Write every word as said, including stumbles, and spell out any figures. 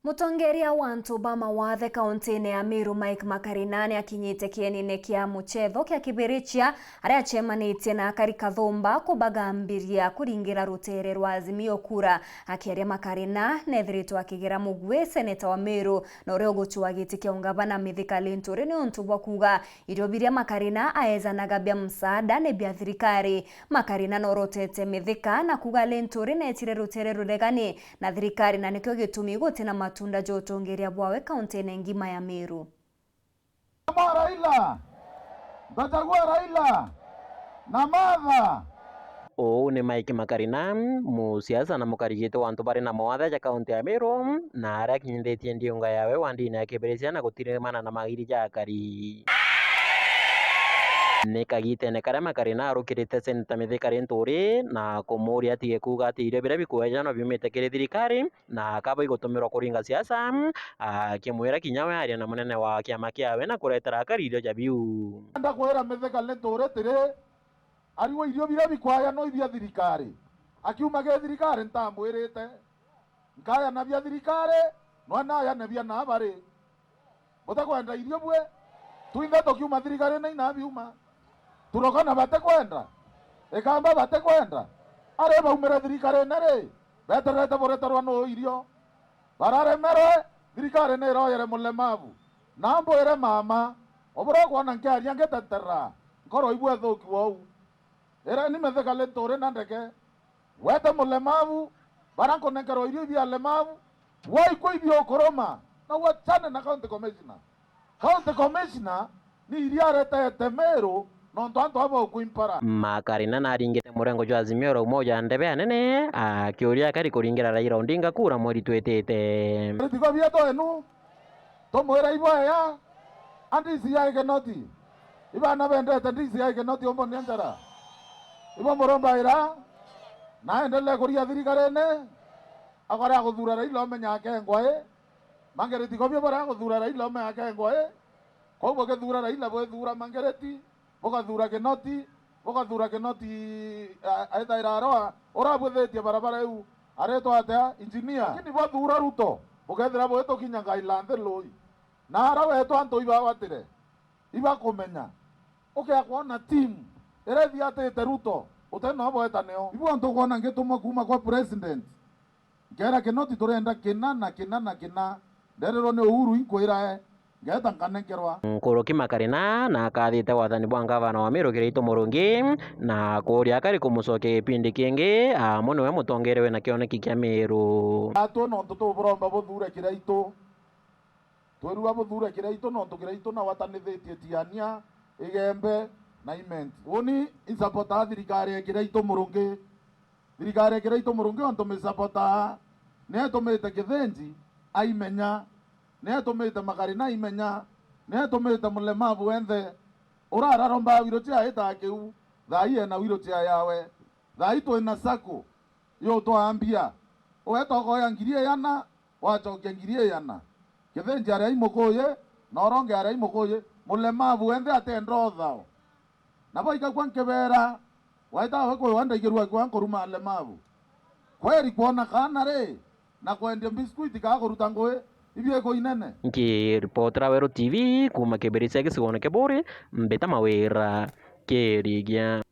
Mutongeria wa antu ba mawathe kauntine ya Meru, Mike Makarina, ni akinyite kienine kia muchetho kia Kibirichia, aria acemanitie na akari Kathumba kubagambiria kuringira rutere rwa Azimio kura. Akiaria, Makarina nethiritwe akigera muguii seneta wa Meru na uria ugucua giti kia ungavana Mithika Linturi niuntu bwa kuuga irio biria Makarina aejanaga bia msaada ni bia thirikari. Makarina norotete Mithika na kuuga Linturi netire rutere ruregani na thirikari, na nikio gitumi guti na matunda ja utongeria bwawe kauntine ngima ya Meru. Mwa Raila, ntachagua Raila na Martha. Uu ni Mike Makarina, musiasa na mukarigite wa antu bari na mawathe ja kaunti ya Meru, na aria akinyithitie ndiunga yawe wandine ya Kibirichia na gutirimana na magiri ja akari. Ni kagitene karia Makarina arukirite Seneta Mithika Linturi na kumuuria atige kuuga ati irio biria bikwejanwa biumite kiri thirikari, na akaba igutumirwa kuringa siasa, akimwira kinya we aria na munene wa kiama kiawe na kuretera akari irio ja biu. Ndakwira Mithika Linturi tiri, ariwe irio biria bikwayanwa ibia thirikari. Akiuma gi thirikari ntamwirite, nkayana bia thirikari, nwa nayane bia na bari. Butakwenda irio bue? Twinthe tukiuma thirikarine ina biuma. Turokana batikwenda? Ikamba batikwenda? Ari baumire thirikarine ri, betererete bureterwa nuu irio? Bararemerwe, thirikari ni iroyere mulemavu. Na mbwire mama, ubura kwona nkiaria ngiteterera, nkoro ibwe thuki wou. Ira ni Mithika Linturi na ndeke. Wete mulemavu, bara nkunenkerwa irio ibia alemavu, waikwa ibia ukuruma, na uachane na county commissioner. County commissioner ni iria aretete Meru nontu antu aba ukuimpara. Makarina naringite murengo jwa Azimio rauma uja ndebe anene, akiuria akari kuringira Raila Odinga kura mweri twitite. Ritiko bietu enu, tumwira ibwaya, a D C I Kinoti. Ibana bendete D C I Kinoti umbonia njara. Ibo murombaira, na endelee kuria thirikarine, akore aguthuura Raila omenya akengwa i. Mangereti ko bio baria aguthuura Raila omenya akengwa i. Kou bukithuura Raila bwithuura Mangereti, bukathuura Kinoti, bukathuura Kinoti, a-, aithaira aroa, urabwithitie barabara iu, aritwa atia? Engineer. Lakini bwathuura Ruto, bukethira bwitukinya ngai la nthi lui. Na ara wetu antu ibawatire, ibakumenya. Ukia kwona team iria ithiatite Ruto, uti no bweta nio. Ibu antu ukwona ngitumwa kuuma kwa president, nkeera Kinoti turenda kina na kina na kina, ndererwa ni Uhuru inkwira e, ngeeta nkanenkerwa. Nkuruki Makarina na akathite wathani bwa ngavana wa Meru Kiraitu Murungi, na kuuria akari kumucokia gipindi kingi, amu niwe mutongeria wina kioneki kia Meru. Atwe nontu tuburomba buthure Kiraitu. Twirua buthure Kiraitu nontu Kiraitu nawe atanithitie Tiania, Igembe na Imenti. Uni insapotaa thirikari ya Kiraitu Murungi. Thirikari ya Kiraitu Murungi ontu misapotaa, ni itumite Kithinji aimenya, ni itumite Makarina aimenya, ni itumite mulemavu wenthe. Urararomba wheelchair itaa kiu, thaa ii ena wheelchair yawe. Thaa ii twina sacco yutwaa mbia. Ugeeta ukoya ngiri igana, wacokia ngiri igana. Kithinji aria imukuyi, na uronge aria imukuyi, mulemavu wenthe atenda uthao. Nabo ikakua nkibeera, waita we kwiwa ndaigirua kua nkuruma alemavu. Kweri kwona kaana ri, na kwendia biscuit kaa kuruta ngui, ibio iko inene. Nkiripotera Weru T V kuuma Kibirichia gicigoone kia Buuri, mbita Mawira Kirigia.